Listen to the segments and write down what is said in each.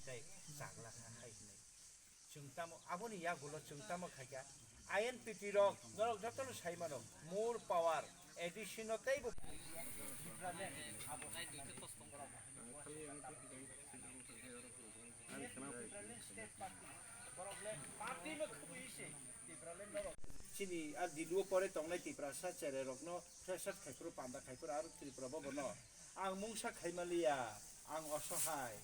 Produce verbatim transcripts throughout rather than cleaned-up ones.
Tei chagla kha hai hwnwi. Chwng tamo, aboni yagulo chwng tamo khaikha, I N P T rok, norok jotono sai mano, more power, addition no teibo. Chini a Dilli o pore tongnai Tiprasa cherai rokno fresher khaiphuru, panda khaiphuru, aro Tripura bobo no ang mungsa khaimaliya, ang osohai.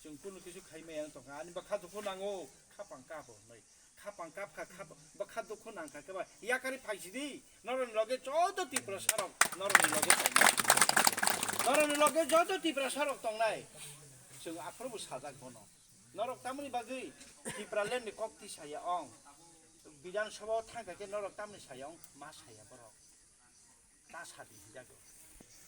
Chwng kunu kisu khaimaya wng tongkha, ani bwkha dukhu nango, khapang kabo hwnwi. Khapang kap kha, khap-, bwkha dukhu nang kha khe ba, yakari phaisidi, norokni loge joto Tiprasa rok, norokni loge tongnai. Norokni loge joto Tiprasa rok tongnai. Chwng aphuru bo sajak bono. Norok tamoni bagwi Tipraland ni kok tisaya ong. Bidhan Sabha o thang kha khe norok tamoni saya ong, ma saya borok. Ta sadi hinjago.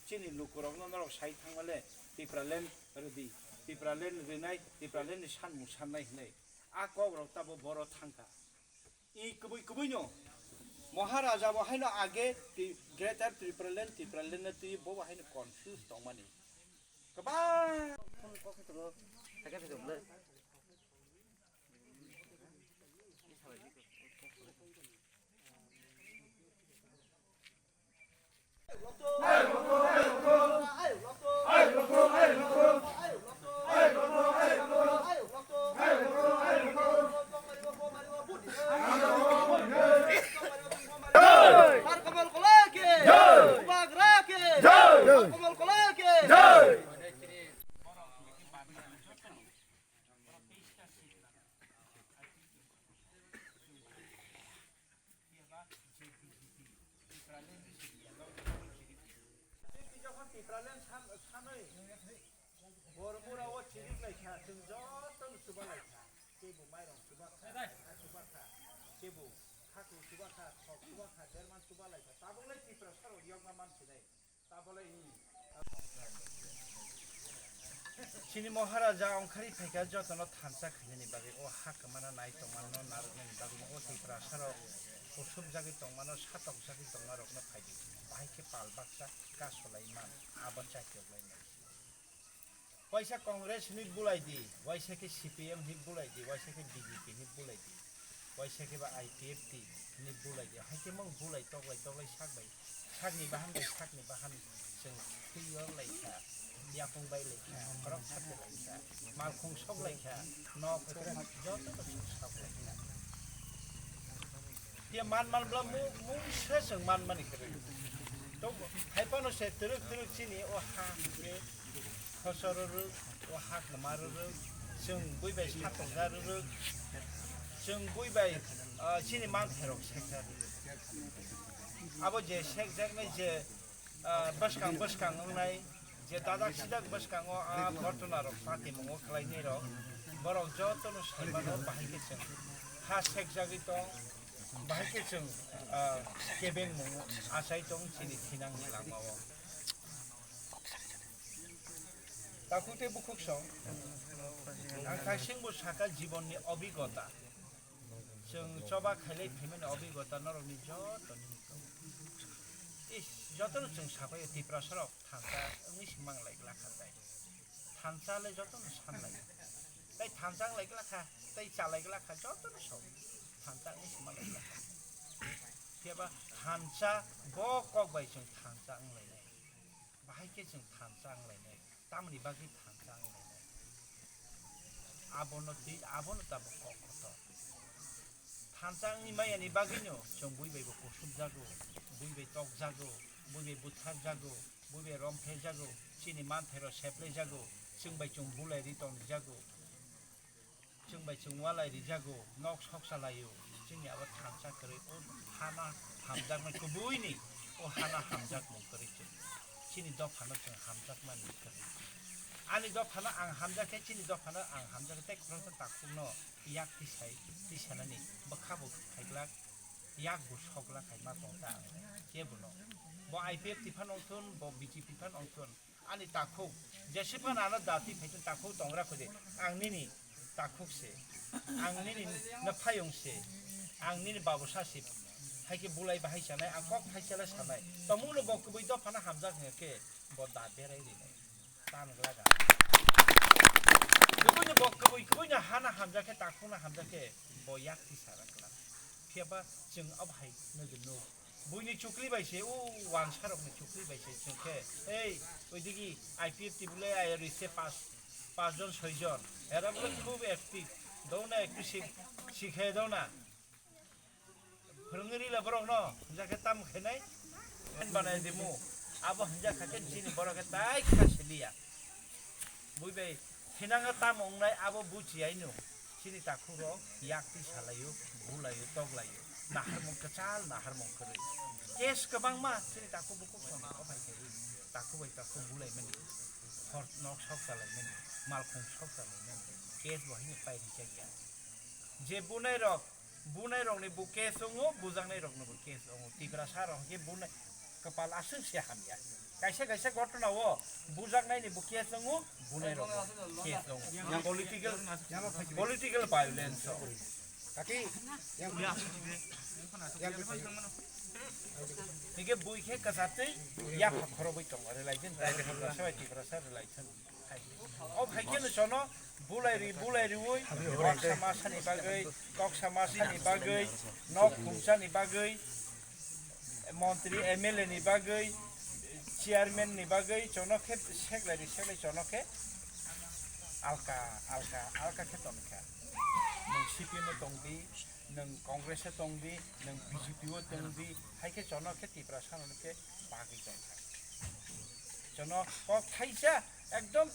Chini lukurokno norok sai thangmale Tipraland rwdi, Tipraland rwnai, Tipraland ni sanmung sannai hinwi. A kokrok tabo boro thangkha. I kubui kubuino Maharaja bo haino age Ti-, Greater Tipraland, Tipraland no twi bo bo haino confuse tongmani. Kwbang. Jokhon Tipraland san-, sanwi Bormura o chirik lai kha, chwng joto no chuba lai kha. Kebo mairong chuba kha, maikha chuba kha, kebo khaklo chuba kha, thok chuba kha, derman chuba lai kha. Tabuk lai Tiprasa rok yokma man sinai. Chini Maharaja ongkhari phaikha jotono thansa khainani bagwi, o ha kwmana nai tongmano narwknani bagwino o Tiprasarok kusubjagwi tongmano, satokjagwi tongmarokno phaidi, bahai khe pal baksa kasolai man, abo chakiyoklai nai. Waisa Congress hinwi bulai di, waisa khe C P M hinwi bulai di, waisa khe B J P hinwi bulai di, waisa khe ba I P F T hinwi bulai di. Hai khe mung bulai toklai toklai sak bai sakni bahan bai sakni bahan chwng thwi yor lai kha, yapung bai lai kha, khorok sate lai kha, malkhung sok lai kha, nok joto no chwng sok lai kha. Phiya man man bla mu-, mungsa chwng man mani kwrwi. To hai phano se twrwk twrwk chini o ha hwnkhe khosor rwrwk, o ha kwma rwrwk, chwng bui bai satokja rwrwk, chwng bui bai, ah, chini manthairok sekja rwrwk. Abo je sekjaknai je, ah, bwskang bwskang wngnai, je dajak sidak bwskango a ghotona rok patimungo khlainai rok, borok jotono saimano bahai khe chwng ha sekjagwi tong, bahai khe chwng, ah, kebengmung achai tong chini thinangni langmao. Takhuk tei bukhuk song, ang kaisingbo sakha jibonni obhigota. Chwng choba khailai phaimani obhigota norokni joto nini tongo. Is, jotono chwng sabaio Tiprasarok thansa wngwi se manglai glakha tei. Thansa le jotono sanlai. Tei thansa wnglai glakha, tei chalai glakha, jotono sok. Thansa wngwi se manglai glakha. Phiya ba thansa bo kok bai chwng thansa wnglainai. Bahai khe chwng thansa wnglainai. Tamoni bagwi thansa wnglainai? Abono twi, abono tabuk kok kotor. Thansa wngwi mayani bagwino chwng bui bai bo kusubjago, bui bai tokjago, bui bai butharjago, bui bai romphrejago, chini manthairok seplaijago, chwng bai chwng bulai ri tongjago. Chwng bai chwng walai rijago, nok sok salaio, chwngni abo thansa kwrwi, o hana hamjakmani kubuini, o hana hamjakmung kwrwi chwng. Chini dophano chwng hamjakmani kwrwi. Ani dophano ang hamjak khe, chini dophano ang hamjak khe, tei khoroksa takhukno yak tisai, tisanani bwkha bo phaiglak, yak bo sokglak hai ma tong ta ang kebo no. Bo I P F T phano wng thun, bo B J P phano wng thun, ani takhuk, jesi phano ano dati phai thun, takhuk tongra kho de, ang nini takhuk se, ang nini naphayung se, ang nini babusa se, hai khe bulai bahai sanai, ang kok hai chala sanai, tongmung no bo kubui dophano hamjak hwnkhe bo da berai rinai, tan glaga. Kubui no bo Hana hamjakhe, takhukno hamjakhe, bo yak tisa ra kwlak. Phiya ba chwng abo hai nugwi nuk. Buini chukli bai se, o wansarokni chukli bai se chwng khe, ei, oidigi I P F T bwlai ayari se pas, pas jon, soi jon. Era bwlai khub active. Dona active sik-, sikhe dona. Phwrwngwi rila borokno, hwnjakhe tamo khainai? Banai dimu. Abo hwnjakha khe chini borok khe tai kha siliya. Bui bai thinango tamo wngnai abo buchiyaino. Chini takhukrok yak twi salaio, bulaio, toklaio. Naharmung kwchal, naharmung kwrwi. Case kwbangma chini takhuk bukhuk songni kophai khe ri. Takhuk bai takhuk bulaimani. Hor nok sok chalaimani, malkhung sok chalaimani. Case bo haino pai rijak ya. Je bunai rok, bunai rokni bo case wngo, bujaknai rokni bo case wngo. Tiprasa rok hwnkhe bunai kwpal aswk se hamya. Kaisa kaisa ghotona o bujaknaini bo case wngo, bunai rokni case wngo. Political, political violence o. Kaki, yang, yang, yang, Hingke bui khe kwchatwi yapha khorogwi tongo, relaijin, Tiprasa bai Tiprasa relaijin. O hai khe no chono bulai ri, bulai riwi, kok sama sani bagwi, kok sama sani bagwi, nok khumsani bagwi, montri, M L A ni bagwi, chairman ni bagwi, chono khe seklai ri, seklai chono khe alka, alka, alka khe tongkha. Nwng C P M o tongdi, nwng Congress o tongdi, nwng B J P o tongdi, hai khe chono khe Tiprasa no khe bagwi tongkha. Chono kok thaisa ekdom